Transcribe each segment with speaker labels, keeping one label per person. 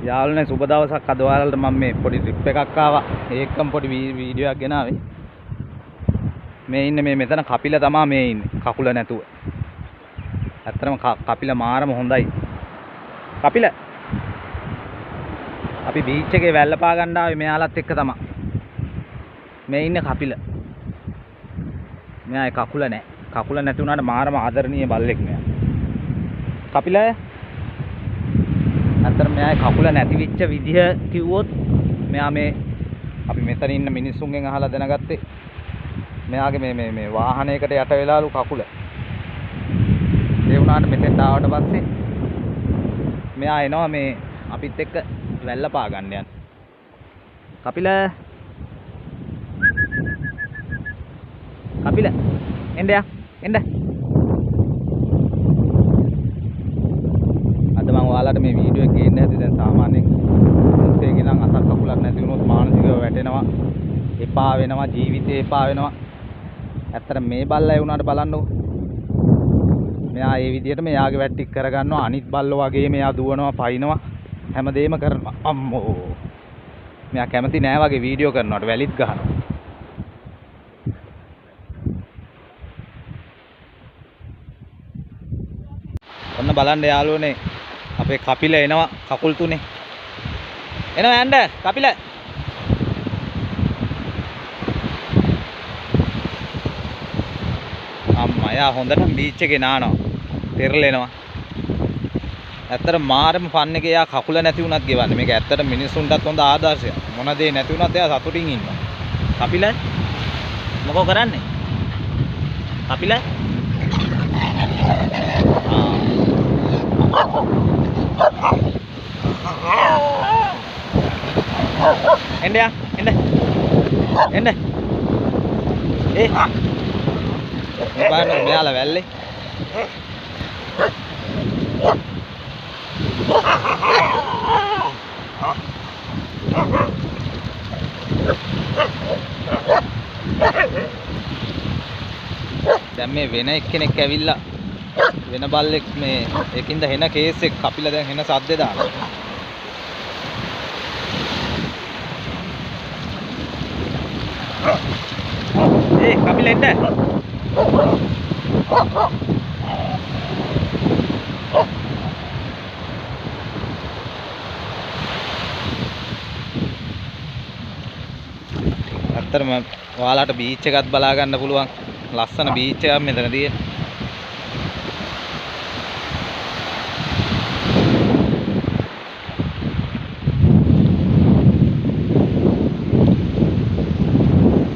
Speaker 1: යාළුවනේ සුබ දවසක්. අද ඔයාලට මම මේ පොඩි ට්‍රිප් එකක් ආවා. ඒකම පොඩි වීඩියෝ එකක් ගෙනාවේ. මේ ඉන්නේ මේ මෙතන කපිල තමා මේ ඉන්නේ. කකුල නැතුව. ඇත්තටම කපිල මාරම හොඳයි. කපිල අපි බීච් එකේ වැල්ල පා ගන්න ආවේ මෙයාලත් එක්ක තමා. මේ ඉන්නේ කපිල. මෙයා ඒ කකුල නැහැ. කකුල නැති වුණාට මාරම ආදරණීය බල්ලෙක් මෙයා. කපිල ඇත්තටම මෙයා කකුල නැති වෙච්ච විදිහ කිව්වොත් මෙයා මේ අපි මෙතන ඉන්න මිනිස්සුන්ගෙන් අහලා දැනගත්තේ මෙයාගේ මේ මේ මේ වාහනයකට යට වෙලාලු කකුල. ඒ වුණාට මෙතෙන්ට ආවට පස්සේ මෙයා එනවා මේ අපිත් එක්ක වැල්ල පා ගන්න යන්න. කපිල කපිල එන්න යා එන්න. අද මම ඔයාලට මේ වීඩියෝ එක ගේන්න හැදුවේ. දැන් සාමාන්‍යයෙන් මිනිස්සෙගේ නම් අතක් කකුලක් නැති වුණොත් මානසිකව වැටෙනවා, එපා වෙනවා, ජීවිතේ එපා වෙනවා. ඇත්තට මේ බල්ලා ඒ වුණාට බලන්නකෝ. මෙයා ඒ විදිහට මෙයාගේ වැඩ ටික කරගන්නවා. අනිත් බල්ලෝ වගේ මෙයා දුවනවා, පයින්නවා, හැමදේම කරනවා. අම්මෝ. මෙයා කැමති නෑ වගේ වීඩියෝ කරනවට, වැලිත් ගහනවා. ඔන්න බලන්න යාළුවනේ අපේ කපිල එනවා කකුල් තුනේ. එනවා යන්න කපිල. අම්මා යා හොඳටම බීච් එකේ නානවා. පෙරලෙනවා. ඇත්තට මාරම ෆන් එකේ යා කකුල නැති වුණත් ගෙවන්නේ. මේක ඇත්තට මිනිස්සුන්ටත් හොඳ ආදර්ශයක්. මොන දේ නැති වුණත් එයා සතුටින් ඉන්නවා. කපිල මොකෝ කරන්නේ? කපිල එන්න යා එන්න එන්න. ඒ මේ බලන්න මෙයාලා වැල්ලේ. දැන් මේ වෙන එක්කෙනෙක් ඇවිල්ලා වෙන බල්ලෙක් මේ ඒකින්ද හෙන කේස් එක කපිලා දැන් හෙන සද්දේ දානවා. ඒ කපිල එන්න. ඇත්තටම ඔයාලට බීච් එකත් බලා ගන්න පුළුවන්. ලස්සන බීච් එකක් මෙතන තියෙන.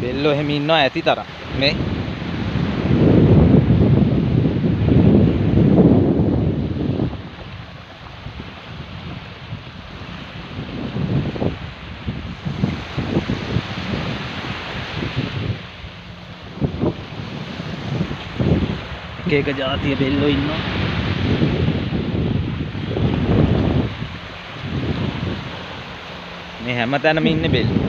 Speaker 1: බෙල්ලෝ එහෙම ඉන්නවා ඇති තරම්. මේ එක එක ජාතිය බෙල්ලෝ ඉන්නවා. මේ හැමතැනම ඉන්නේ බෙල්ලෝ.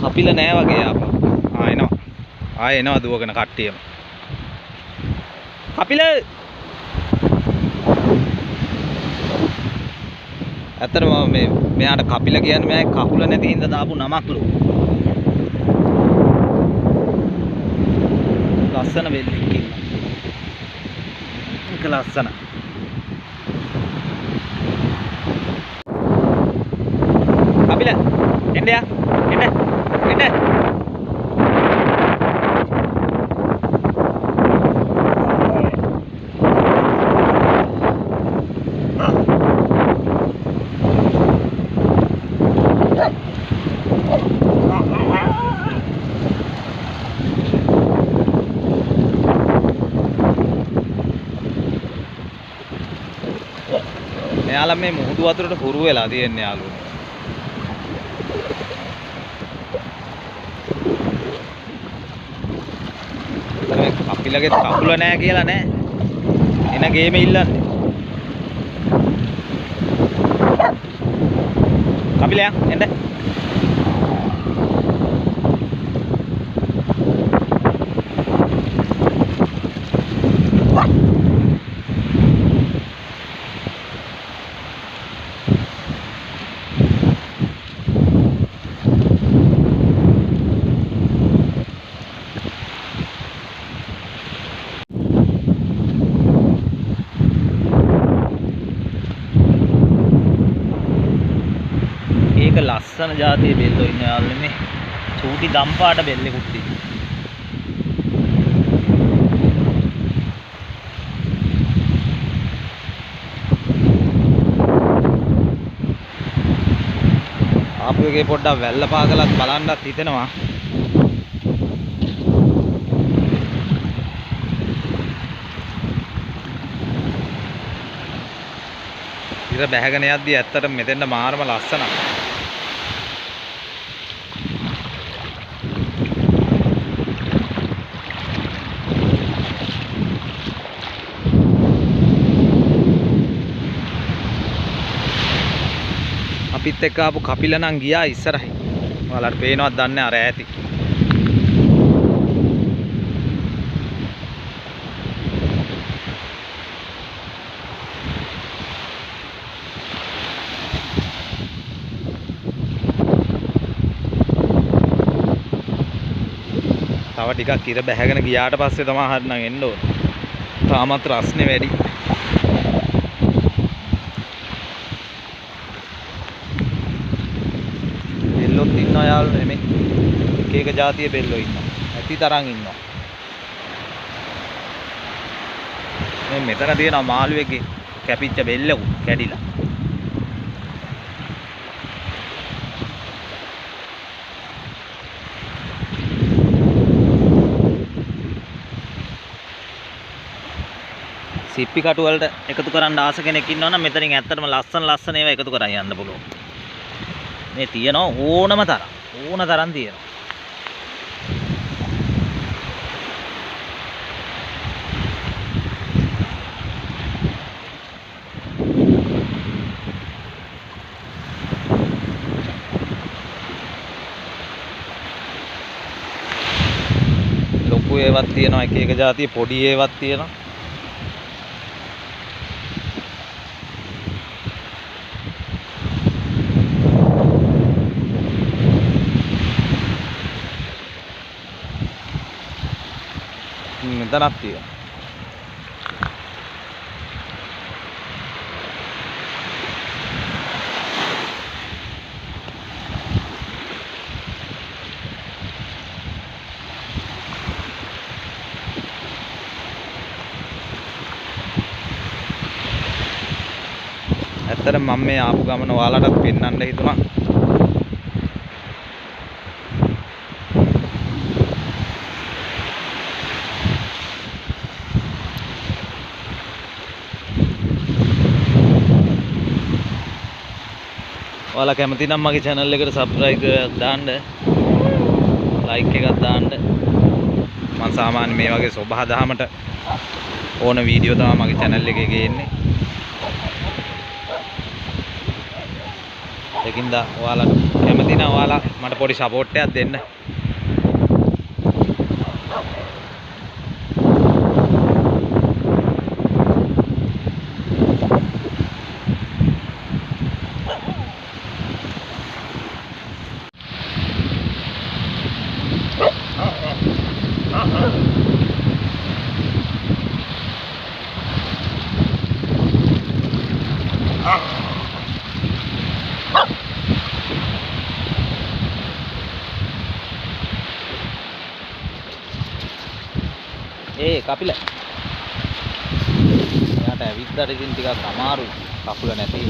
Speaker 1: කපිල නෑ වගේ ආපහු. ආ එනවා. ආ එනවා දුවගෙන කට්ටියම. කපිල ඇත්තටම මේ මෙයාට කපිල කියන්නේ මෙයා කකුල නැති හින්දා දාපු නමක්ලු. ලස්සන වෙල්ලෙක් ඉන්නවා. ඒක ලස්සන. කපිල එන්න යා එන්න එන්න. මෙයාලා මේ මුහුදු වතුරට හුරු වෙලා තියෙන්නේ යාළුවෝ. කපිලගේ කකුල නෑ කියලා නෑ. එන ගේම ඉල්ලන්නේ. කපිලයා එන්න.
Speaker 2: ලස්සන ජාතියේ බෙල්ලෝ ඉන්න යාළුවනේ මේ චූටි දම් පාට බෙල්ලෙකුත් තියෙනවා.
Speaker 1: ආපු එකේ පොඩ්ඩක් වැල්ල පාගලත් බලන්නත් හිතෙනවා. ඉර බැහැගෙන යද්දි ඇත්තටම මෙතෙන්ට මාරම ලස්සනයි. අපිත් එක්ක ආපු කපිල නම් ගියා ඉස්සරහින්. ඔයාලට පේනවද දන්නේ නැහැ අර ඈතින්. තව ටිකක් ඉර බැහැගෙන ගියාට පස්සේ තමයි හරිනම් එන්න ඕන. තාමත් රස්නේ වැඩි. බෙල්ලොත් ඉන්නවා යාළුවනේ නෙමෙයි. එක එක ජාතිය බෙල්ලෝ ඉන්නවා. ඇති තරම් ඉන්නවා. මේ මෙතන තියෙනවා මාළුවෙක්ගේ කැපිච්ච බෙල්ලකුත් කැඩිලා.
Speaker 2: සිප්පි කටු වලට එකතු කරන්න ආස කෙනෙක් ඉන්නවා නම් මෙතනින් ඇත්තටම ලස්සන ලස්සන ඒවා එකතු කරන් යන්න පුළුවන්. මේ තියෙනවා ඕනම තරම් ඕන තරම් තියෙනවා.
Speaker 1: ලොකු ඒවත් තියෙනවා, එක එක ජාතිය පොඩි ඒවත් තියෙනවා. මෙතනක් තියෙනවා. ඇත්තටම මම මේ ආපු ගමන ඔයාලටත් පෙන්වන්න හිතුණා.
Speaker 2: ඔයාලා කැමති නම් මගේ channel එකට subscribe එකක් දාන්න, like එකක් දාන්න.
Speaker 1: මම සාමාන්‍ය මේ වගේ සොබා දහමට ඕන වීඩියෝ තමයි මගේ channel එකේ ගේන්නේ. ඒකින්ද ඔයාලා කැමති නම් ඔයාලා මට පොඩි සපෝට් එකක් දෙන්න. ඒ කපිල එයාට ඇවිද්දාට ඉතින් ටිකක් අමාරුයි කකුල නැති.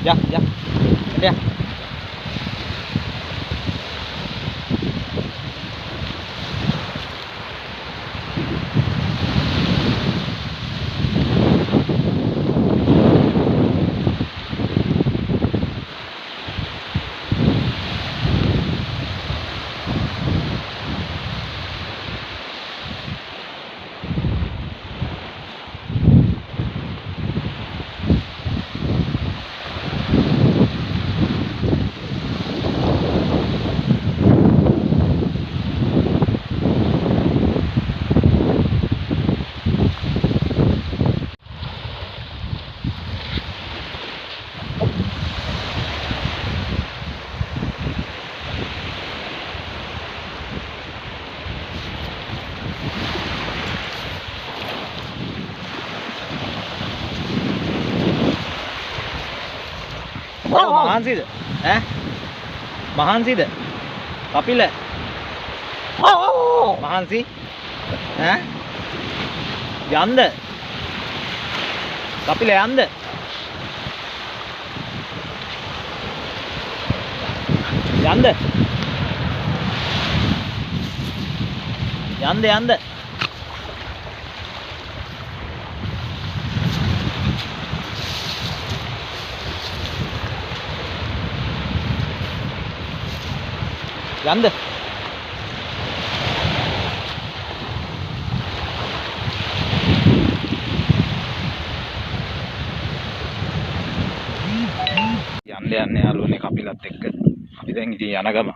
Speaker 1: යා යා එන්න යා.
Speaker 2: මහන්සිද? ඈ මහන්සිද? කපිල මහන්සි ඈ යන්ද කපිල යන්ද යන්ද යන්ද යන්ද යන්ද
Speaker 1: යන්න යන්න යාළුවනේ කපිලත් එක්ක අපි දැන් ඉතින් යන ගම.